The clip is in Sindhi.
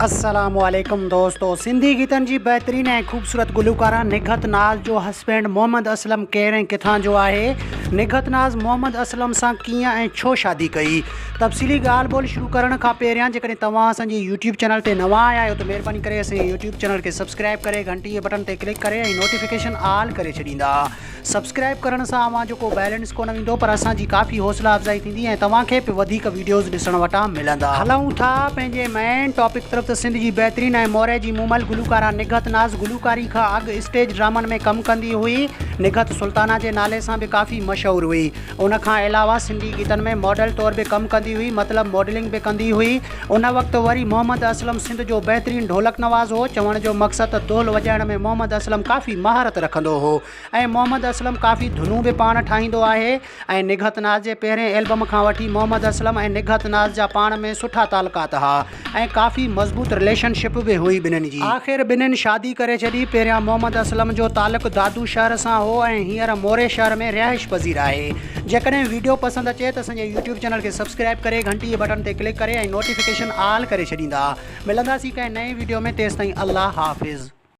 السلام عليڪم دوستو سنڌي گيتن جي بهترين ۽ خوبصورت گلوڪارا نگهت ناز جو هسبينڊ محمد اسلم ڪير ۽ ڪٿان جو آهي نگهت ناز محمد اسلم سان ڪيئن ۽ ڇو شادي ڪئي تفصيلي ڳالهه ٻولهه شروع ڪرڻ کان پهريان جيڪڏهن توهان اسان جي يوٽيوب چينل تي نوان آيا آهيو ته مهرباني ڪري اسان جي يوٽيوب چينل کي سبسڪرائب ڪري گهنٽي جي بٽڻ تي ڪلڪ ڪري ۽ نوٽيفڪيشن آل ڪري ڇڏيندا سبسڪرائب ڪرڻ سان اوهان جو ڪو بيلنس ڪونه ويندو پر اسان جي ڪافي حوصلا افزائي ٿيندي ۽ توهان کي به وڌيڪ ويڊيوز ڏسڻ وٽان ملندا. هلون ٿا پنهنجي مين ٽاپڪ طرف ته سنڌ جي بهترين ۽ موري جي مومل گلوڪارا نگهت ناز گلوڪاري کان اڳ اسٽيج ڊرامن ۾ ڪم ڪندي هئي. نگهت سلطانه جي نالي سان به ڪافي مشهور هئي. ان کان علاوه سنڌي گيتن ۾ ماڊل طور به ڪم ڪندي هئي مطلب ماڊلنگ به ڪندي هئي. ان وقت وري محمد اسلم سنڌ جو بهترين ڍولڪ نواز هو. چوڻ جو مقصد ته دهل وڄائڻ ۾ محمد اسلم ڪافي مهارت رکندو هو ۽ محمد اسلم ڪافي ڌنون به پاڻ ٺاهيندو آهي ۽ نگهت ناز جي پهرين البم کان وٺي محمد اسلم ۽ نگهت ناز جا پاڻ ۾ سٺا تعلقات ها ۽ ڪافي مضبوط رليشن شپ به هئي ٻنهين جي. آخر ٻنهين شادي ڪري ڇڏي. پهريان محمد اسلم جو تعلق دادو شهر سان هو ۽ هينئر موري شهر ۾ رهائش پذير آهي. جيڪڏهن ويڊيو پسند اچي ته اسان جي يوٽيوب چينل کي سبسڪرائب ڪري گهنٽي جي بٽڻ تي ڪلڪ ڪري ۽ نوٽيفڪيشن آل ڪري ڇڏيندا. ملنداسين ڪنهن نئين ويڊيو ۾ تيستائين الله حافظ.